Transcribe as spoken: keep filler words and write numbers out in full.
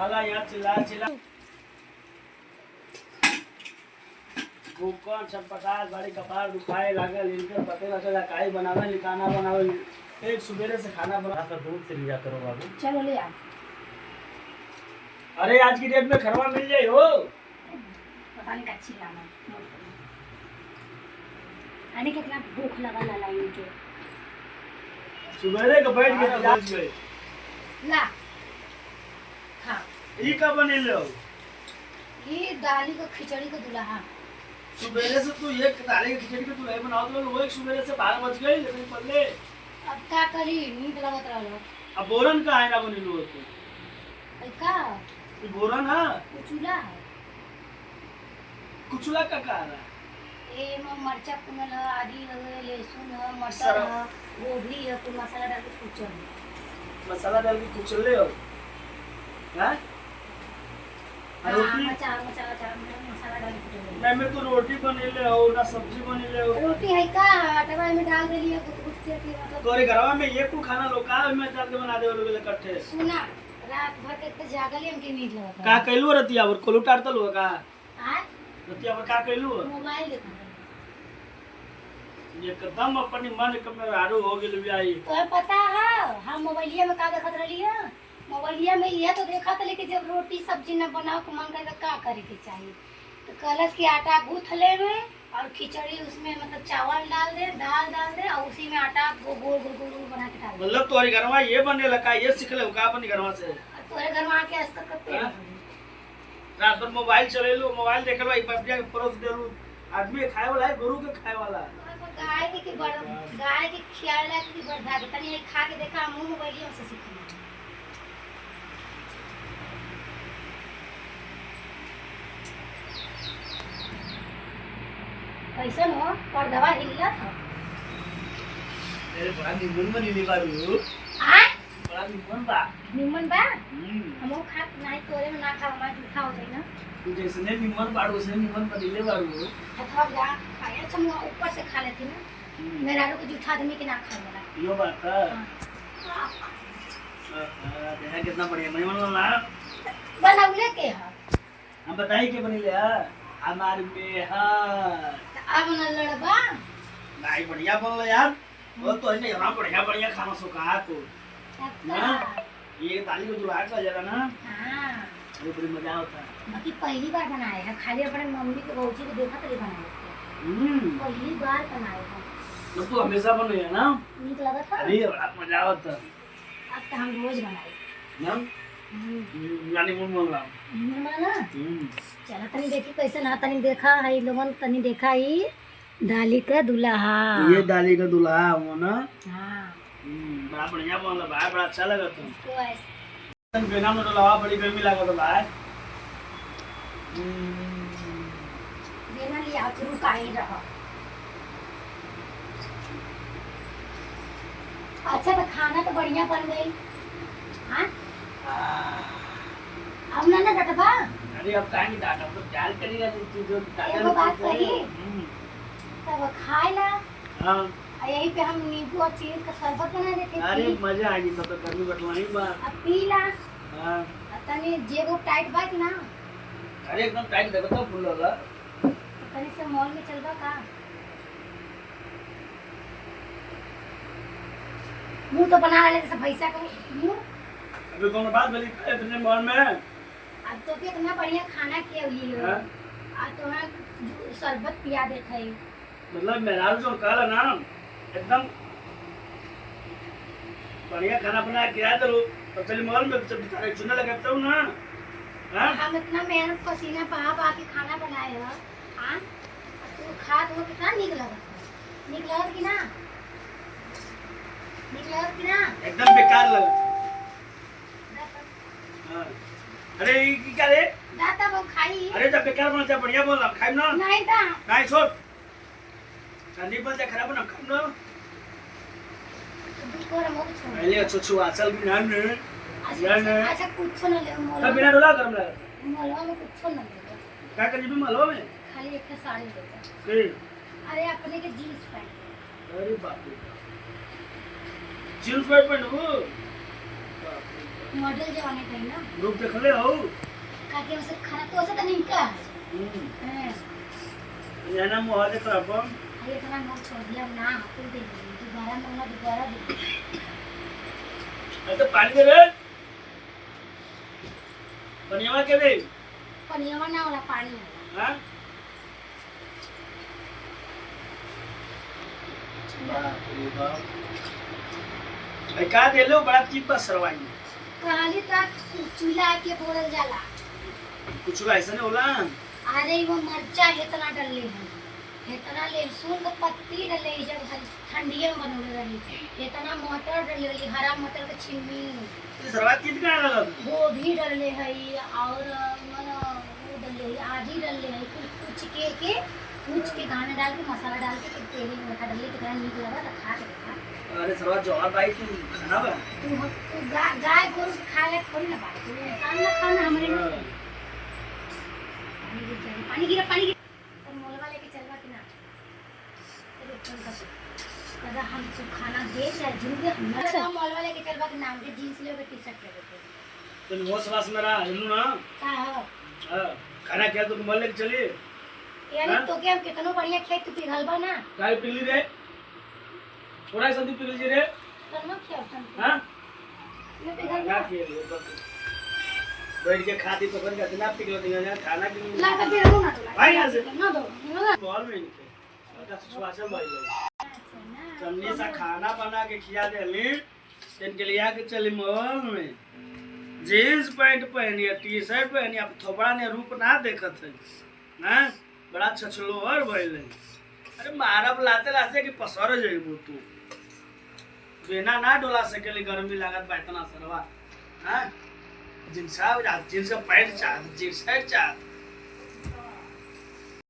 साला यहाँ चिल्ला चिल्ला। भूखन छटपटात बाड़ी, कपार दुखाए लागल, इनके पते ना चला काई बनावे, काना बनावे। एक सुबेरे से खाना बना। हाँ, तो दूध से लिया करो बाबू। चलो ले आओ। अरे, आज की डेट में खरवा मिल जाई हो। पता नहीं का चिल्लाना। अरे, कितना भूख लगल है इनके। सुबेरे के बैठ के बारह बज गए। ला। हाँ। ई का बनेले हो? ई दाली क खिचड़ी क दुलहा। सुबेरे से तू एक दाली क खिचड़ी क दुलहा बनावत रहल, वो एक सुबेरे से बारह बज गए, लेकिन पल्ले। अब का करी, नींद लगत रहल। अब बोरन का है ना बनेले हो तू? ई का? ई बोरन है? कुचुला है। कुचला का का है? ए, म-, मरचा कुनल ह, आदी ह, लहसुन ह, मटर सर- ह, गोभी ह, कुल मसाला डाल के कुचल ह। मसाला डाल के कुचल ले हो? हाँ? आ हाँ, रोटी? मचा, मचा, मचा, मसाला डाल के कुचल ह। ना में तो रोटी बनेले हो, ना सब्जी बनेले हो। रोटी है का? आटवा में डाल देली है, गुद गुद के, कि मतलब तोरे घरवा में ये कुल खाना लोग का में डाल के बना देवे लोग इकट्ठे? सुना, रात भर के इतने जागल ही हमके नींद लगता का है। कैलू रतिया और कोलू टारतल हुआ का? आय? रतिया भर का कैलू? मोबाइल देखत रही। एकदम अपनी मन के मेहरारू हो गेल बिया ई। तोहे पता है, हम मोबाइलिया में का देखत रहली है? मोबाइलिया में इहे तो देखत रहली कि जब रोटी सब्जी न बनाओ के मन करे तो का करे के चाही? तो कहलस कि आटा गूंथ ले में और खिचड़ी उसमें मतलब चावल डाल दे, दाल डाल दे और उसी में आटा गो-, गोल गोल गोल गोल बना के डाल दे। मतलब तोहरे घरवा ये बनेला का? ये सीख ले का अपने घरवा से? और तोहरे घरवा आके आज तक कब हाँ? रात भर मोबाइल चलेलू, मोबाइल देखेलू, एक बतिया के परोस देलू। आदमी के खाए वाला है, गोरू के खाए वाला। गाय के, के बड़, गाय के खियाए ला के बड़ भाग। तनी एक खा के देखा, हमहू मोबाइलिया में से सीखना। कैसन हो? पर्दवा हिलत ह। अरे, बड़ा निमन बनेले बारू। आय? बड़ा निमन बा। निमन बा? हम्म। हमहू खात नाही, तोरे में ना खा, हमार जूठा हो जाई ना। तू जैसने निमन बाड़ू, वैसने निमन बनेले बाड़ू। हथवा जा, खाए, अच्छा, मुँह ऊपर से खा लेती ना। हम्म। मेहरारू के जूठा आदमी के ना खाए वाला। यो बात है। हाँ। आहा, देखा कितना बढ़िया, मैं बनल ना। बनौले के ह? हम बताई के बनेले ह? हमार मेहर। त अब न लड़बा? नाही, बढ़िया बनल यार। वो तो है, यहाँ बढ़िया बढ़िया खाना सो कहा तो। तब ना? का? ये दाली को जुड़ा के जरा ना। हाँ। वो बड़ी मजा आवता है। बाकी पहली बार बनाए है, खाली अपने मम्मी के भौजी को देखत रही बनाए थे। हम्म। पहली बार बनाए है। जब तू हमेशा बने है ना? नीक लगत है? अरे, बड़ा मजा आवता है। अब तो हम रोज बनाए। ना? हम्म। हम्म, यानी मुंह मन ला। मुंह मन ला? हम्म। चला तनी देखी कैसे ना, तनी देखा है लोगन, तनी देखा ही। दाली का दुल्हा। ये दाली का दुल्हा हुआ ना? हाँ। हम्म, बड़ा बढ़िया बनल बा, बड़ा अच्छा लगत है। इसको ऐसे बेना में डोलावा, बड़ी गर्मी लागत बा। हम्म। बेना लिया, तू रुकाई रह। अच्छा, तो खाना तो बढ़िया बन गई। हाँ? आ। अब ना, ना डटबा? अरे, अब काहे नहीं डांटब? तो प्यार करी ना, तू जो डांटे एगो ना, बात तू कही? हम्म। तब खाए ना। हाँ। आ यही पे हम नींबू और चीनी का शरबत बना देते, अरे, पी। मजा आ गई, तब तो गर्मी बटवाई बा। अब पी ला। हाँ। आ तनी जेब उब टाइट बा कि ना? अरे, एकदम टाइट, देखो तो फूल लगा। तो तनी से मॉल में चलबा का? मुंह तो बना ले, जैसे भैंसा को मुंह। अबे, कौन बात बोली, इतने मॉल में? अब तो के इतना बढ़िया खाना किया हुई है। हाँ? आ तो है, शरबत पिया देते हैं। मतलब, मेहरारू जो कहला ना, एकदम बढ़िया खाना बना के खिला दे लो। तो चल मॉल में, जब बेचारे चूना लगा तब ना, हाँ? हम इतना मेहनत पसीना बहा बहा के खाना बनाए हैं, हाँ? तू खा तो कितना नीक लगत है। नीक लगत कि ना? नीक लगत कि ना? एकदम बेकार लगत। हाँ। अरे, ई, ई का रे? दा तब हम खाई। अरे, जब बेकार बना, जब बढ़िया बना, खाई ना। नहीं दा। नहीं, छोड़। ठंडी बन जा, खराब ना, खाई ना। दू कोर हम और छोड़। पहले अच्छो अच्छो आचल भी ना ने। अच्छा, ना, ना। अच्छा, कुछ ना ले, मोला। तब बिना डोला गरम लगा। मोला में कुछ ना ले। का कर जीबी मालवा में? खाली एक साड़ी ले। के? अरे, अपने के जींस पैंट। अरे बाप रे बाप। जींस पैंट पहनबू? बाप रे बाप। मॉडल जमाने का है ना। रूप देखले हो? काके उसे खाना तो उसे तनी इनका। हम्म। हैं। ये ना मोह देख रहा अपन। अरे इतना मोह छोड़ दिया ना, कुल दे दे। दोबारा मांगा, दोबारा दे। अरे तो पानी दे रे। पनियावा के दे? पनियावा ना होला, पानी होला। हाँ? बाप रे बाप। भाई का दे लो, बड़ा तीत बा सरवाई। कहली त कुचुला के बोलल जाला। कुचुला ऐसा नहीं होला? अरे वो मरचा हेतना डलले है, हेतना लहसुन के पत्ती डलले है, जब हम ठंडिये में बनौले रही, हेतना मटर डलले रही, हरा मटर के छिम्मी। तो सरवा तीत का लगल? गोभी डलले है और मन वो डलले है, आजी डलले है, कुछ कुच के के कुच के गाने डाल के मसाला डाल के फिर तेल में का डलले, कितना नीक लगा तो खा के देखा। अरे सरवा जवार भाई तू खाना बा। तू हम तू गा, गाय गोरू के खाए लायक थोड़ी ना बात, तू इंसान ना खाना हमरे में। हाँ। पानी गिर जाए, पानी गिरा, पानी गिरा। तो मोलवा लेके चलबा कि ना? अरे, कौन सा? कदा हम तू खाना दे चाहे जिन दे, हम ना अच्छा। मोलवा लेके चलबा कि ना? हमके जींस लेबे, टी शर्ट लेबे। तनी होश वास में रहा, हेलू ना। का हो? हाँ, खाना क्या तो मोल लेके चली? यानी हाँ? तो क्या हम कितनो बढ़िया खेत तू पिघलबा ना? काहे पिघली रे? थोड़ा सा तू पिघल जी रे। तब ना क्या होता है? हाँ? ये पिघल ना ना। खेल, ये बस। बैठ के खाती तो कर, ना पिघल दिया ना, खाना की ला तो फिर ना दो, भाई, यहाँ से। ना दो, ना दो। बॉल में इनके। अच्छा, सुहासन भाई लोग। अच्छा, ना। तन्नी सा खाना बना के खिया दे ली। इनके लिए आके चली मॉल में। जींस पैंट पहनी है, टी शर्ट पहनी है, अब थोपड़ा ने रूप ना देखत है। हैं? बड़ा छछलोहर भइल है। अरे मारब लाते लाते कि पसर जइबू तू। बेना ना डोला सकेली, गर्मी लागत बा इतना सरवा। हैं? जींस, जींस का पैंट चाहत, जींस शर्ट चाहत।